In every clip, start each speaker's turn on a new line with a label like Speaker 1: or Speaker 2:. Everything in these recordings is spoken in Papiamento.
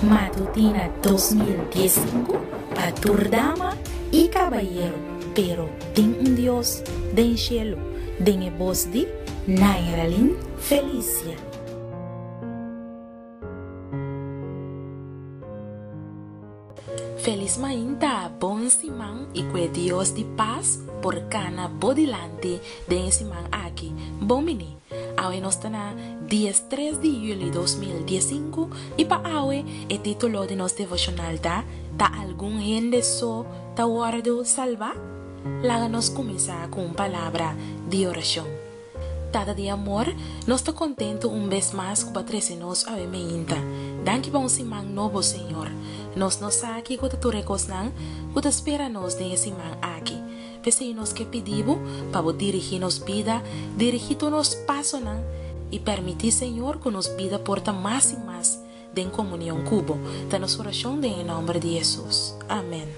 Speaker 1: Matutina 2015 pa tur dama y cabayero, pero tin un Dios den cielo, den e bos di Nairalyn Felicia. Felis mainta, bon siman y cu e Dios di paz por cana bo dilanti den e siman aki. Bon bini! Awe nos ta na diestres di juli 2015 y pa awe e titulo di nos devocional ta, Ta algun hende so ta wordo salba? Laga nos cuminsa cu un palabra di oracion. Tata di amor, nos ta contento un bes mas cu bo a trece nos awe meinta. Danki pa un siman nobo, Señor. Nos no sa kico ta tur e cosnan cu ta spera nos den e siman aki. P'esei nos ke pidi bo pa bo dirigí nos bida, dirigí tur nos pasonan i permití, Señor, ku nos bida por ta mas i mas den komunion ku bo. Ta nos orashon den e nòmber di Hesus. Amèn.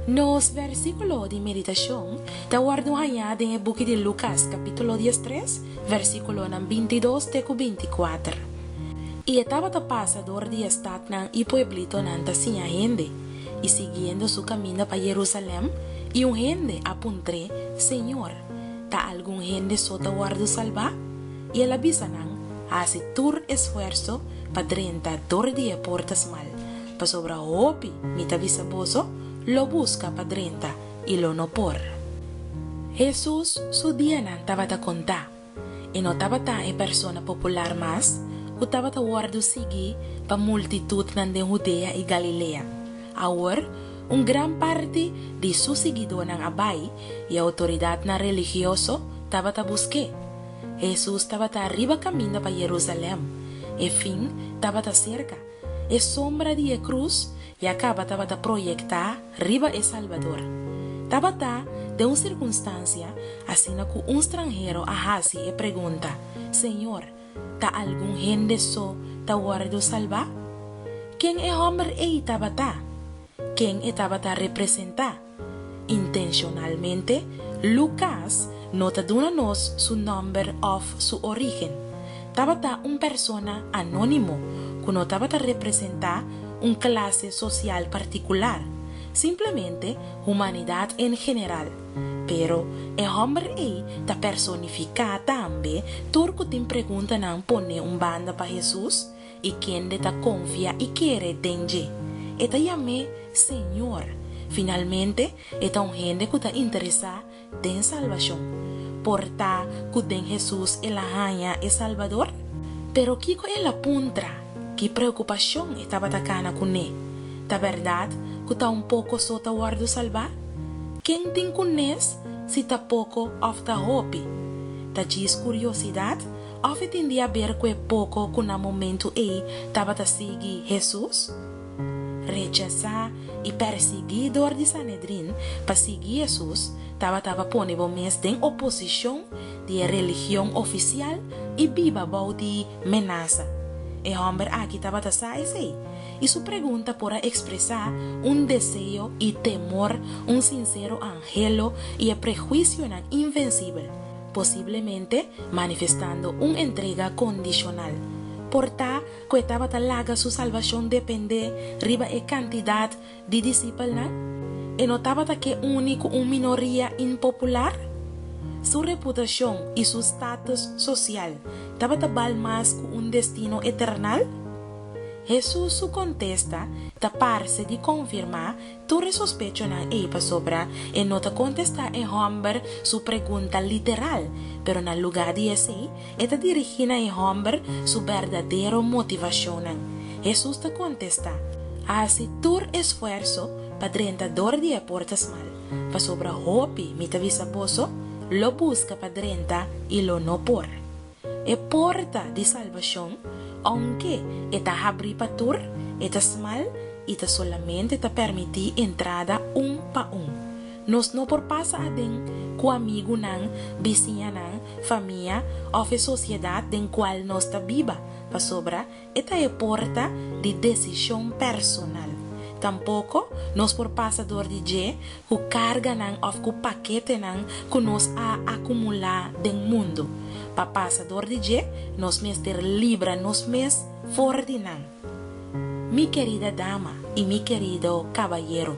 Speaker 1: Nos vèrsikulo di meditashon ta wòrdu hañá den e buki di Lukas, kapítulo diestres, vèrsikulonan bintidos te ku bintikuater. I e tabata pasa dor di e statnan i pueblitonan ta siña hende. I siguiendo su kaminda pa Jerusalèm, i un hende a puntr'é, Señor, ta algun hende so ta wòrdu salbá? I el a bisa nan, Hasi tur esfuerso pa drenta dor di e porta smal, pasobra hopi, mi ta bisa boso, lo buska pa drenta i lo no por. Hesus su dianan tabata kontá. E no tabata e persona popular mas ku tabata wòrdu sigui pa multitutnan den Hudea i Galilea. Awor, un gran parti di su siguidónan a bai i outoridatnan religioso tabata busk'é. Hesus tabata riba kaminda pa Yerusalèm. E fin tabata serka. E sombra di e krus ya kaba tabata proyektá riba e Salbador. Tabata den un sirkunstansia asina ku un stranhero a hasi e pregunta, Señor, ta algun hende so ta wòrdu salbá? Ken e hòmber ei tabata? Ken e tabata representá? Intenshonalmente, Lukas no ta duna nos su nòmber òf su orígen. Tabata un persona anónimo ku no tabata representá un klase sosial partikular, simplemente humanidat en general. Pero e hòmber ei ta personifiká tambe tur ku tin preguntanan poné un banda pa Hesus i kende ta konfia i kere den dje. E ta yam'é Señor. Finalmente, e ta un hende ku ta interesá den salbashon. Por ta ku den Hesus el a haña e Salbador? Pero kiko el a puntra? Ki preokupashon e tabata kana kuné? Ta bèrdat ku ta un poko so ta wòrdu salbá? Ken tin kunes si ta poko òf ta hopi? Ta djis kuriosidat òf e tin di aber ku e poko ku na momentu ei tabata sigui Hesus? Rechasá i persiguí dor di Sanedrin pa sigui Hesus tabata pa pone bo mes den oposishon di e religion ofisial i biba bou di menasa. E hòmber aki tabata sa esei, i su pregunta por a ekspresá un deseo i temor, un sinsero anhelo i e prehuisionan invensibel. Posiblemente manifestando un entrega kondishonal. Por ta ku e tabata laga su salbashon dependé riba e kantidat di disipelnan? E no tabata ke uni ku un minoria inpopular? Su reputashon i su status sosial tabata bal mas ku un destino eternal? Hesus su kontesta ta parse di konfirmá Tur e sospechonan ei pasobra e no ta kontestá e hòmber su pregunta literal, pero na lugá di esei, e ta dirigí na e hòmber su berdadero motivashonnan. Hesus ta kontestá, Hasi tur esfuerso pa drenta dor di e porta smal, pasobra hopi, mi ta bisa boso, lo buska pa drenta i lo no por. E porta di salbashon, ounke e ta habrí pa tur, e ta smal i ta solamente ta permití entrada un pa un. Nos no por pasa aden ku amigunan, bisiñanan, famia òf e sosiedat den kual nos ta biba, pasobra E ta e porta di desishon personal. Tampoko nos por pasa dor di dje ku karganan òf ku paketenan ku nos a akumulá den mundu. Pa pasa dor di dje, nos mester libra nos mes for di nan. Mi kerida dama i mi kerido kabayero,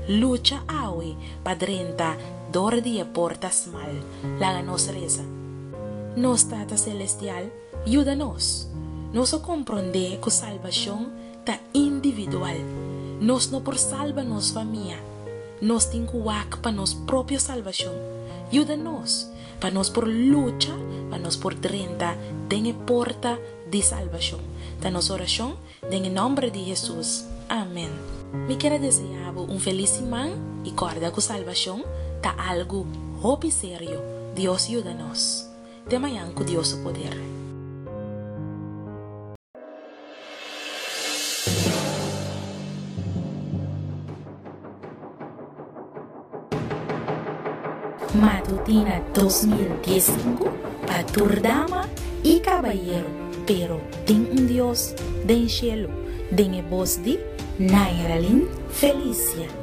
Speaker 1: lucha awe pa drenta dor di e porta smal. Laga nos resa. Nos Tata Selestial, yuda nos. Nos a komprondé ku salbashon ta individual. Nos no por salba nos famia. Nos tin ku wak pa nos propio salbashon. Yuda nos pa nos por lucha pa nos por drenta den e porta di salbashon. Ta nos orashon den e nòmber di Hesus. Amen. Mi kier a desea bo un felis siman i kòrda ku salbashon ta algu hopi serio. Dios yuda nos. Te mañan ku Dios su poder. Matutina 2015 pa tur dama y cabayero, pero tin un Dios den cielo, den e bos di Nairalyn Felicia.